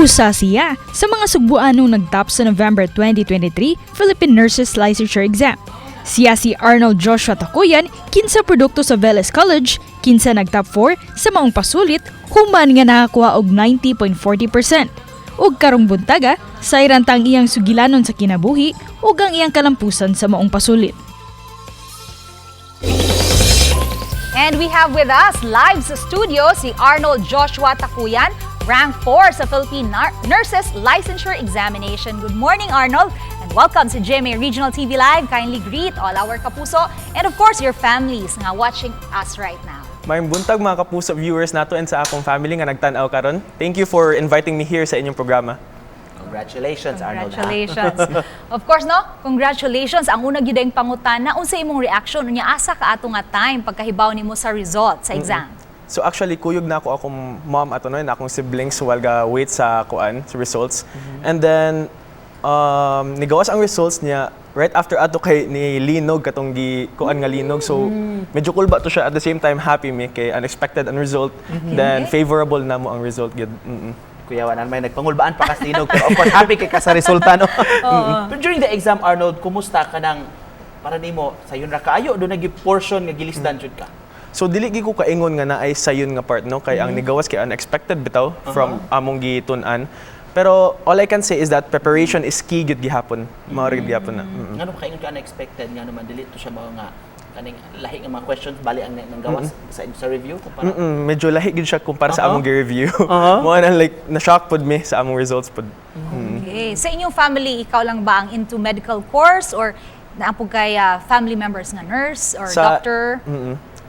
Usa siya sa mga sugbuanong nagtop sa November 2023 Philippine Nurses Licensure Exam. Siya si Arnold Joshua Tacuyan, kinsa produkto sa Velez College, kinsa nag-top 4 sa maong pasulit, human nga nakakuha og 90.40%. Ug karong buntaga, sayran ta ang iyang sugilanon sa kinabuhi ug ang iyang kalampusan sa maong pasulit. And we have with us live sa studio si Arnold Joshua Tacuyan, rank 4 sa Philippine Nurses Licensure Examination. Good morning, Arnold, and welcome sa GMA Regional TV Live. Kindly greet all our kapuso and, of course, your families nga watching us right now. Maayong buntag, mga kapuso viewers nato and sa akong family nga nagtan-aw karon. Thank you for inviting me here sa inyong programa. Congratulations, Arnold, ha? Congratulations. Of course, no? Congratulations. Ang una gyud ang pangutana, unsa imong reaction unya asa ka ato nga time pagkahibaw nimo sa result sa exam? So actually, kuyog na ako akong mom ato, no, and akong siblings while ga wait sa kuan, sa results. And then nigawas ang results niya right after ato kay ni linog, katong gi kuan nga linog. So medyo kulba to siya, at the same time happy mi kay unexpected ang result, then favorable na mo ang result gyud. Kuya Wanan, may nagpangulbaan pa ka linog. Pero of course, happy kay ka sa resulta, no? Pero during the exam, Arnold, kumusta ka ng para nimo sayon ra kaayo, do nagi portion nga gilisdan jud ka? So dili gyud ko kaingon nga naay sayon nga part, no, kay ang nigawas kay unexpected bitaw from among gitun-an. Pero all I can say is that preparation is key gyud gihapon. Mao ra gyud gihapon na. Ngano kaingon ka unexpected? Ngano man dili to siya mao nga kaning lahi nga mga questions bali ang nang gawas sa review kumpara? Medyo lahi gyud siya kumpara sa among gi-review. Mao na like na-shock pod mi sa among results pod. Okay. Sa inyong family, ikaw lang ba ang into medical course or naa pod kay family members nga nurse or doctor?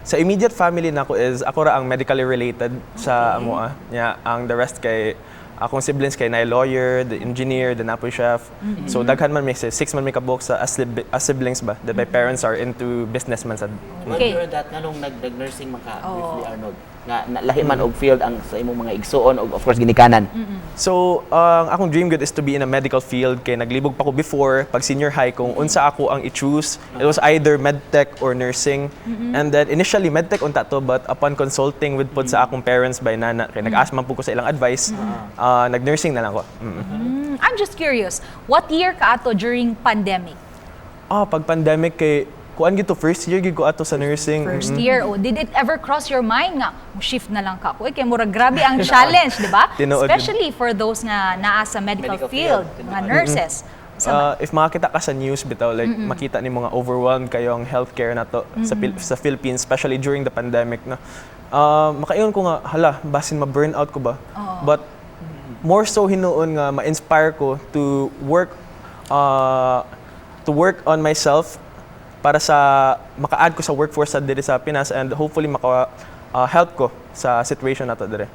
Sa immediate family nako is ako ra ang medically related sa amoa. Nya ang the rest kay akong siblings kay na lawyer, the engineer, the napoy chef. So daghan man may, six man may kabuok sa as siblings ba. That my parents are into business man sad. Well, during that, nganong nag-nursing man ka briefly, Arnold? Nga na, lahi man og field ang sa imong mga igsuon og of course ginikanan. So, ang akong dream good is to be in a medical field kay naglibog pa ko before pag senior high kung unsa ako ang i-choose. It was either medtech or nursing. And then initially medtech unta to, but upon consulting with pod sa akong parents by nana kay nag-ask man pud ko sa ilang advice, nag-nursing na lang ko. I'm just curious, what year ka ato during pandemic? Ah, pag pandemic kay kuan gyud to, first year gyud ko ato sa nursing. First year. Oh, did it ever cross your mind nga mo shift na lang ka? Uy, kay murag grabe ang challenge, di ba? Tinuod yun. Especially for those nga naa sa medical, Medical field, field, nga tinuod. Nurses. Sa If makakita ka sa news bitaw, like makita ni mga overwhelmed kayo ang healthcare nato sa Philippines, especially during the pandemic, no, makaingon ko nga, hala, basin ma-burn out ko ba, but more so hinuon nga ma-inspire ko to work on myself para sa maka-add ko sa workforce sa diri sa Pinas and hopefully maka help ko sa situation nato diri.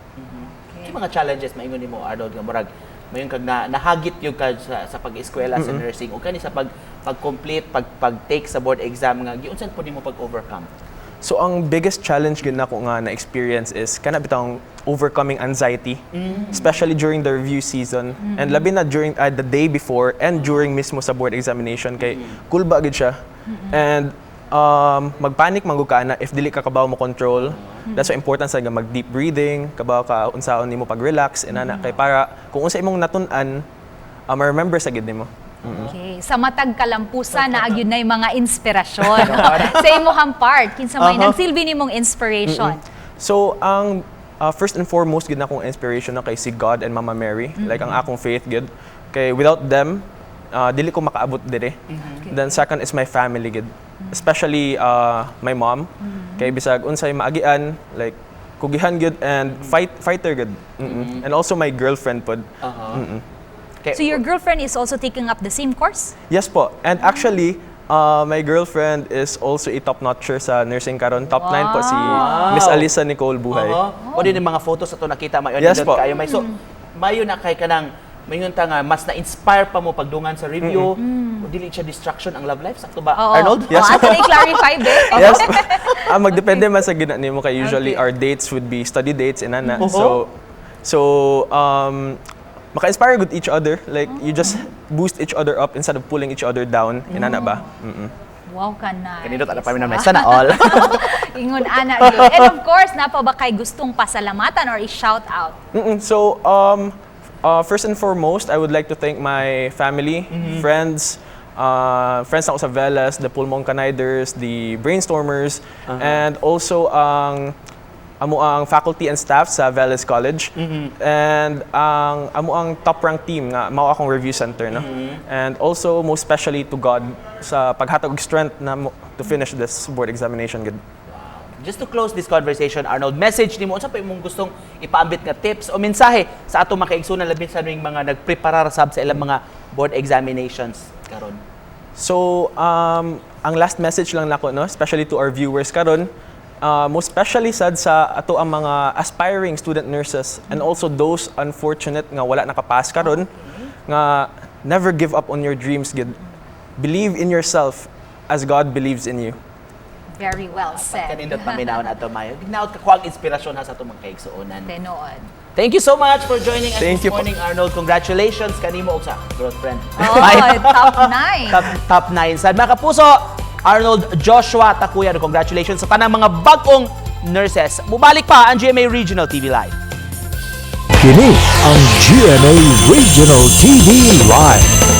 Yung mga challenges maingon nimo, Arnold, nga murag mayon kag na nahagit yung ka sa pag-eskwela sa nursing o kani sa pag pag-complete, pag pag-take sa board exam nga giunsan po nimo pag-overcome? So ang biggest challenge gyud nako nga na experience is kana bitang overcoming anxiety, especially during the review season and labi na during the day before and during mismo sa board examination kay kulba gyud siya. And magpanic man gud ka na if dili ka kabaw mo control. That's why important sa nga mag deep breathing, kabaw ka unsaon nimo pag-relax inana kay para kung unsa imong natun-an, ma-remember sa gid nimo. Okay. Sa matag kalampusan naa gyud nay mga inspirasyon. Sa imong part, kinsa may nagsilbi nimong inspiration? So, ang first and foremost gid na akong inspiration na kay si God and Mama Mary, like ang akong faith gid. Kay without them, dili ko makaabot dire. Then second is my family gid. Especially my mom. Kay bisag unsay maagian, like kugihan gid and fighter gid. And also my girlfriend pod. So your girlfriend is also taking up the same course? Yes po. And actually, my girlfriend is also a top-notcher sa nursing karon. Top 9 po si Miss Alisa Nicole Buhay. O din yung mga photos ato nakita mayon Yes nindot po. Kayo may so mayo na kay kanang mayon ta nga mas na-inspire pa mo pagdungan sa review o dili siya distraction ang love life, sakto ba, Oo. Arnold? Yes. Oh, ato na i-clarify, be. Yes. Magdepende man sa gina nimo kay usually our dates would be study dates inana. So maka-inspire good each other. Like you just boost each other up instead of pulling each other down. Inana ba? Wow ka nice. Kanindot ala pa mi naman, sana all. Ingon ana gyud. And of course, naa pa ba kay gustong pasalamatan or i-shout out? So, First and foremost, I would like to thank my family, friends, friends nako sa Velas, the Pulmong Caniders, the Brainstormers, and also ang amo ang faculty and staff sa Velas College and ang amo ang top rank team nga mao akong review center, no? And also, most especially, to God sa paghatag og strength na mo, to finish this board examination gud. Just to close this conversation, Arnold, message nimo, unsa pa imong gustong ipaambit nga tips o mensahe sa atong mga kaigsuonan, labi sa aming mga nagpreparar sab sa ilang mga board examinations karon? So, ang last message lang nako, no, especially to our viewers karon, most especially sad sa ato ang mga aspiring student nurses and also those unfortunate nga wala nakapass karon, nga never give up on your dreams gid. Believe in yourself as God believes in you. Very well said. Kanindot paminawon ato, Mayo. Ginaot ka kuwag inspirasyon ha sa atong mga kaigsuonan. Tinuod. Thank you so much for joining us Thank this you po. Morning, Arnold. Congratulations kanimo og sa girlfriend. Oh, top 9. Top 9. Sad mga kapuso, Arnold Joshua Takuyan, congratulations sa tanang mga bag-ong nurses. Mubalik pa ang GMA Regional TV Live. Kini ang GMA Regional TV Live.